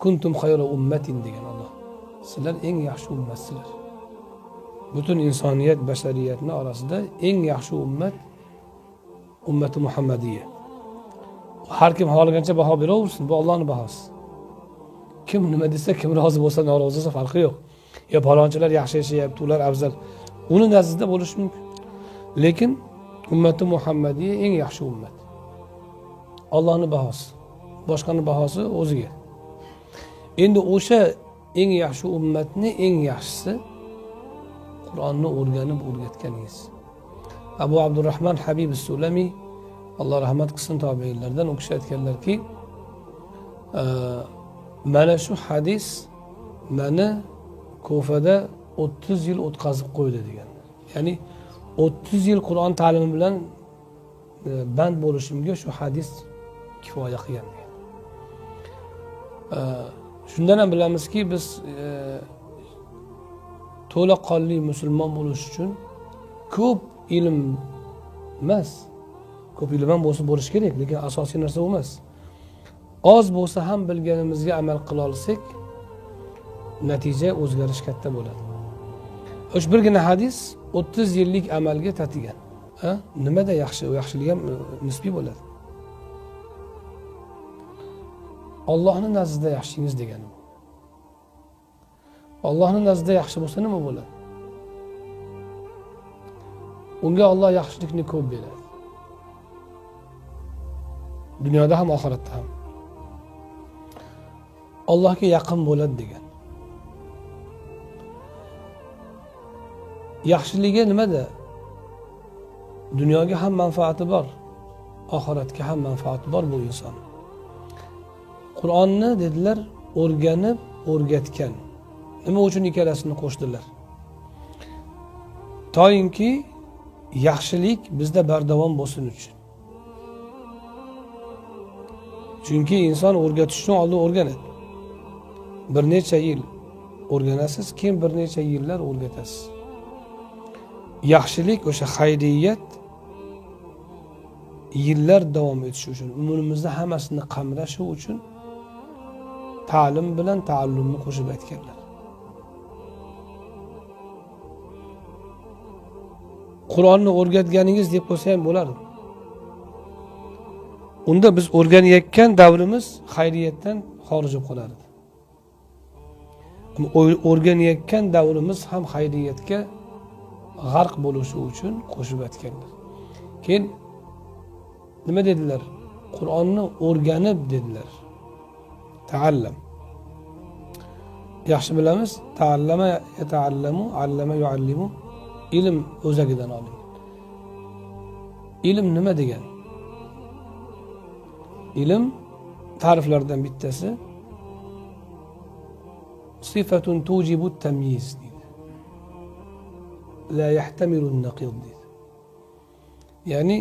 Kuntum xayra ummatin degan Alloh. Sizlar eng yaxshi ummatsizlar. Butun insoniyat, bashariyatni orasida eng yaxshi ummat ummati Muhammadiyya. Har kim xohlagancha baho beraversin, bu Allohning bahosi. Kim nima desa, kim rozi bo'lsa, norozi bo'lsa farqi yo'q. Yo palonchilar yaxshi yashayapti, ular afzal. Uni nazdida bo'lishi mumkin. Lekin ummati Muhammadiyya eng yaxshi ummat. Allohning bahosi. Boshqaning bahosi o'ziga. Endi o'sha eng yaxshi ummatni eng yaxshisi Qur'onni o'rganib o'rgatganingiz. Abu Abdurrahman Habib Sulami, Alloh rahmat qilsin, tobiinlardan, u kishi aytganlarki, mana shu hadis meni Kufada 30 yil o'tkazib qo'ydi deganlar. Ya'ni 30 yil Qur'on ta'limi bilan band bo'lishimga shu hadis kifoya qilgan degan. Shundan ham bilamizki, biz to'laqonli musulmon bo'lish uchun ko'p ilm emas, ko'p ilm ham bo'lsa bo'lishi kerak, lekin asosiy narsa u emas. Oz bo'lsa ham bilganimizga amal qila olsak, natija o'zgarish katta bo'ladi. O'sha birgina hadis 30 yillik amalga tatigan. Ha? Nimada yaxshi? U yaxshilik ham nisbiy bo'ladi. Allohning nazdida yaxshingiz degani bu. Allohning nazdida yaxshi bo'lsa nima bo'ladi? Unga Alloh yaxshilikni ko'p beradi. Dunyoda ham, oxiratda ham. Allohga yaqin bo'ladi degan. Yaxshiligi nimada? Dunyoga ham manfaati bor, oxiratga ham manfaati bor bu inson. Qur'onni dedilar, o'rganib, o'rgatgan. Nima uchun ikkalasini qo'shdilar? Toyinki yaxshilik bizda bardavom bo'lsin uchun. Chunki inson o'rgatishdan oldin o'rganadi. Bir necha yil o'rganasiz, keyin bir necha yillar o'rgatasiz. Yaxshilik, o'sha xayriyat yillar davom etishi uchun, umrimizni hammasini qamrashi uchun ta'lim bilan ta'allumni qo'shib aytganlar. Qur'onni o'rgatganingiz deb qo'ysa ham bo'lardi. Unda biz o'rganayotgan davrimiz xayriyatdan xorij bo'lib qolardi. O'rganayotgan davrimiz ham xayriyatga g'arq bo'lishi uchun qo'shib aytganlar. Keyin nima dedilar? Qur'onni o'rganib dedilar. Ta'allam. Yaxshi bilamiz, ta'allama yata'allamu, allama yuallimu, ilm o'zagidan olingan. Ilm nima degan? Ilm ta'riflardan bittasi sifatun tujibu tamyiz deydi. La yahtamilu an-naqid deydi. Ya'ni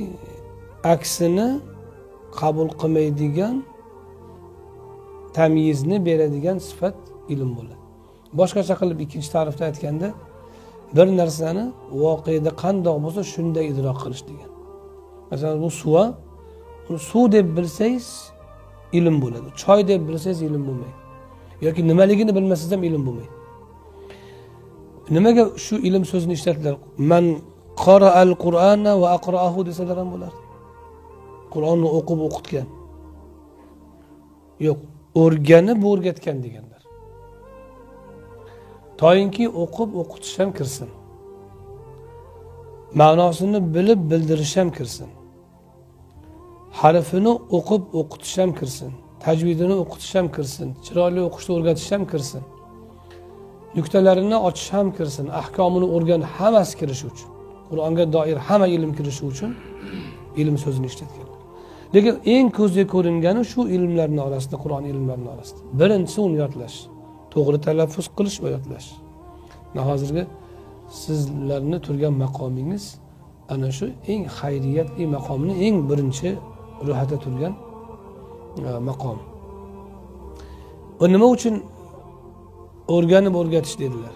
aksini qabul qilmaydigan, tamyizni beradigan sifat ilm bo'ladi. Boshqacha qilib ikkinchi ta'rifda aytganda, bir narsani voqeda qandoq bo'lsa shunday idrok qilish degan. Masalan, bu suv, uni suv deb bilsangiz ilm bo'ladi. Choy deb bilsangiz ilm bo'lmaydi. Yoki nimaligini bilmasangiz ham ilm bo'lmaydi. Nimaga shu ilm so'zini ishlatdilar? Man qara'al Qur'ana va aqra'ahu desalar ham bo'lardi. Qur'onni o'qib o'qitgan. Yo'q, o'rganib o'rgatgan deganlar. Toyinki o'qib o'qitish ham kirsin. Ma'nosini bilib bildirish ham kirsin. Harfini o'qib o'qitish ham kirsin. Tajvidini o'qitish ham kirsin. Chiroyli o'qishni o'rgatish ham kirsin. Nuqtalarini ochish ham kirsin. Ahkomini o'rgan hammasi kirishi uchun. Qur'onga doir hamma ilm kirishi uchun ilm so'zini ishlatganlar. Lekin eng ko'zga ko'ringani shu ilmlarning orasida, Qur'on ilmlarining orasida. Birinchisi uni yodlash, to'g'ri talaffuz qilish va yodlash. Hozirgi sizlarni turgan maqomingiz ana shu eng xayriyatli maqomni eng birinchi ro'yxatda turgan maqom. Va nima uchun o'rganib o'rgatish dedilar?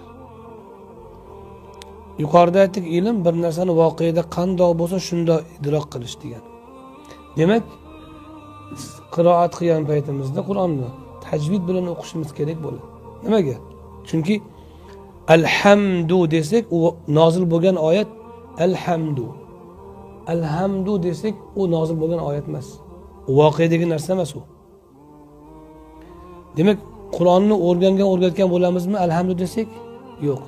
Yuqorida aytdik, ilm bir narsani voqeda qandoq bo'lsa shundoq idrok qilish degan. Demak, qiroat qilgan paytimizda Qur'onni Tajvid bilan o'qishimiz kerak bo'ladi. Nimaga? Chunki alhamdu desak, u nozil bo'lgan oyat alhamdu. Alhamdu desak, u nozil bo'lgan oyat emas. U voqedagi narsa emas u. Demak, Qur'onni o'rgangan, o'rgatgan bo'lamizmi alhamdu desak? Yo'q.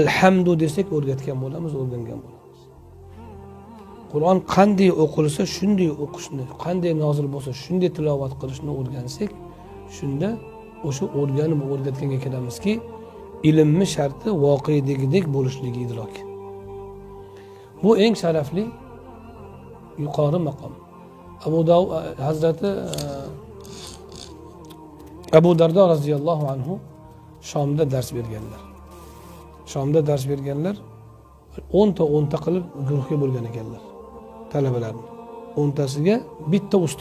Alhamdu desak o'rgatgan bo'lamiz, o'rgangan bo'lamiz. Qur'on qanday o'qilsa shunday o'qishni, qanday nozil bo'lsa shunday tilovat qilishni o'rgansak, shunda o'sha o'rganib o'rgatganga kelamizki, ilmni sharti voqedagidek bo'lishligi idrok. Bu eng sharafli yuqori maqom. Abu Dovud Hazrati Abu Dardo roziyallohu anhu Shomda dars berganlar. Shomda dars berganlar, 10 ta 10 ta qilib guruhga bo'lgan ekanlar talabalarni. 10 tasiga bitta ustoz.